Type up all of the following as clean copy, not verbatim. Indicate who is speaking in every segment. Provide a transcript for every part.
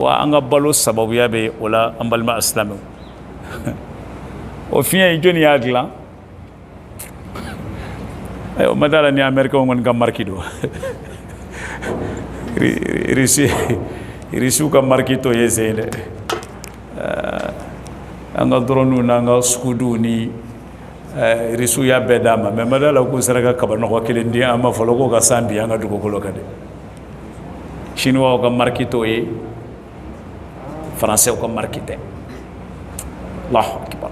Speaker 1: Wa an ka balo sababuya bɛ o la, an balima asilamɛw. O fiɲɛ in, jɔnni y'a dilan? Ayiwa, ma d'a la ni Américain kɔni ka marque don. Irisiw ka marque t'o ye sen dɛ. An ka dronew n'an ka Scudiw ni Irisiw y'a bɛɛ d'a ma, mais ma d'a la k'u sera ka kabanɔgɔ kelen di an ma fɔlɔ k'o ka san bin an ka dugukolo kan dɛ. Chinois ka marque t'o ye, Français ka marque tɛ. Allahu akbar!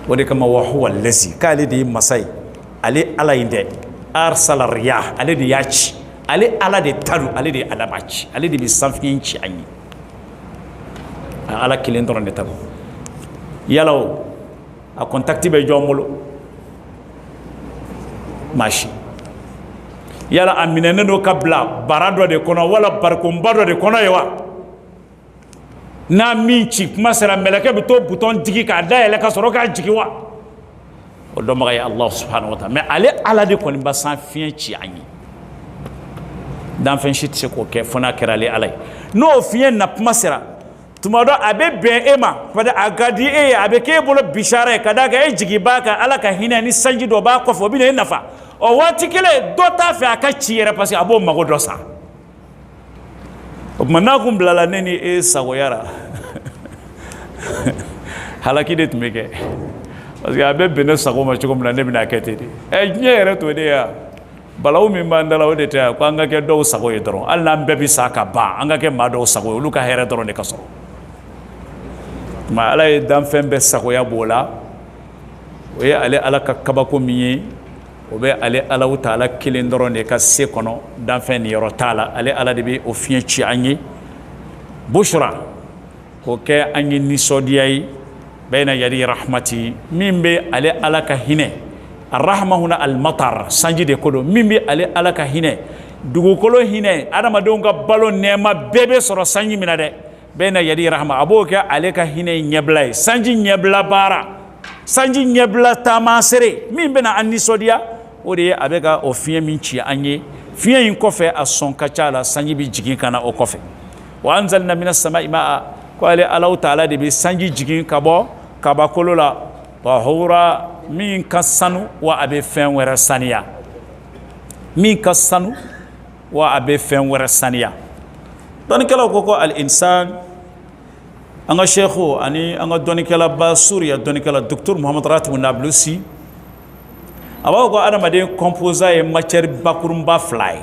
Speaker 1: O de kama, wa huwa allazi, k'ale de ye masa ye, ale Ala in dɛ, arsala riyah, ale de y'a ci, ale Ala de ta don, ale de ye Adama ci, ale de bɛ sanfiɲɛ ci an ye. A Ala kelen dɔrɔn de ta don. Yala o a contact bɛ jɔn bolo? Maa si. Yala a minɛnen don ka bila bara dɔ de kɔnɔ wala barikonba dɔ de kɔnɔ ye wa? N'a min ci kuma sera, mɛlɛkɛ bɛ to bouton digi k'a dayɛlɛ ka sɔrɔ k'a jigin wa? O dɔnbaga ye Allah subhanahu wa ta'ala. Mais ale Ala de kɔni ba san fiɲɛ ci an ye. Danfɛn si tɛ se k'o kɛ fo n'a kɛra ale Ala ye. N'o fiɲɛ na kuma sera tuma dɔ, a bɛ bɛn e ma parce que a ka di e ye, a bɛ k'e bolo bisara ye, ka d'a kan e jigi b'a kan Ala ka hinɛ ni sanji dɔ b'a kɔfɛ, o bɛ na e nafa. Ɔ, waati kelen, dɔ t'a fɛ a ka ci yɛrɛ parce que a b'o mago dɔ sa. O tuma, n'a kun bilala ne ni e sagoya la, halaki de tun bɛ kɛ, parce que a bɛ bɛn ne sago ma cogo min na, ne bɛna kɛ ten de. Ɛ, diɲɛ yɛrɛ t'o de ye wa? Balawu min b'an da la, o de tɛ yan ko an ka kɛ dɔw sago ye dɔrɔn. Hali n'an bɛɛ bɛ sa ka ban, an ka kɛ maa dɔw sago ye, olu ka hɛrɛ dɔrɔn de ka sɔrɔ. Tuma Ala ye danfɛn bɛɛ sagoya b'o la. O ye ale Ala ka kabako min ye, o bɛ ale Alahu taala kelen dɔrɔn de ka se kɔnɔ, danfɛn niyɔrɔ t'a la. Ale Ala de bɛ o fiɲɛ ci an ye, busra, k'o kɛ an ye nisɔndiya ye, bayna yadi rahmati, min bɛ ale Ala ka hinɛ. Arahma huna almatar, sanji de ko don. Min bɛ ale Ala ka hinɛ, dugukolo hinɛ, adamadenw ka balo nɛɛma bɛɛ bɛ sɔrɔ sanji min na dɛ. Bayna yadi rahma, a b'o kɛ ale ka hinɛ ɲɛbila ye, sanji ɲɛbila baara, sanji ɲɛbila taamasere min bɛna an nisɔndiya. O de ye a bɛ ka o fiɲɛ min ci an ye. Fiɲɛ in kɔfɛ, a sɔn ka ca la, sanji bɛ jigin ka na o kɔfɛ. Wa anzalna mina samai maa, ko ale Alahu taala de bɛ sanji jigin ka bɔ kabakolo la, tahura, min ka sanu wa a bɛ fɛn wɛrɛ saniya, min ka sanu wa a bɛ fɛn wɛrɛ saniya. Dɔnnikɛlaw ko al insan, an ka sɛku ani an ka dɔnnikɛlaba, Suriya dɔnnikɛla docteur Muhamadu Ratibu Nabulusi, a b'a fɔ ko adamaden composant ye matière bakurunba fila ye.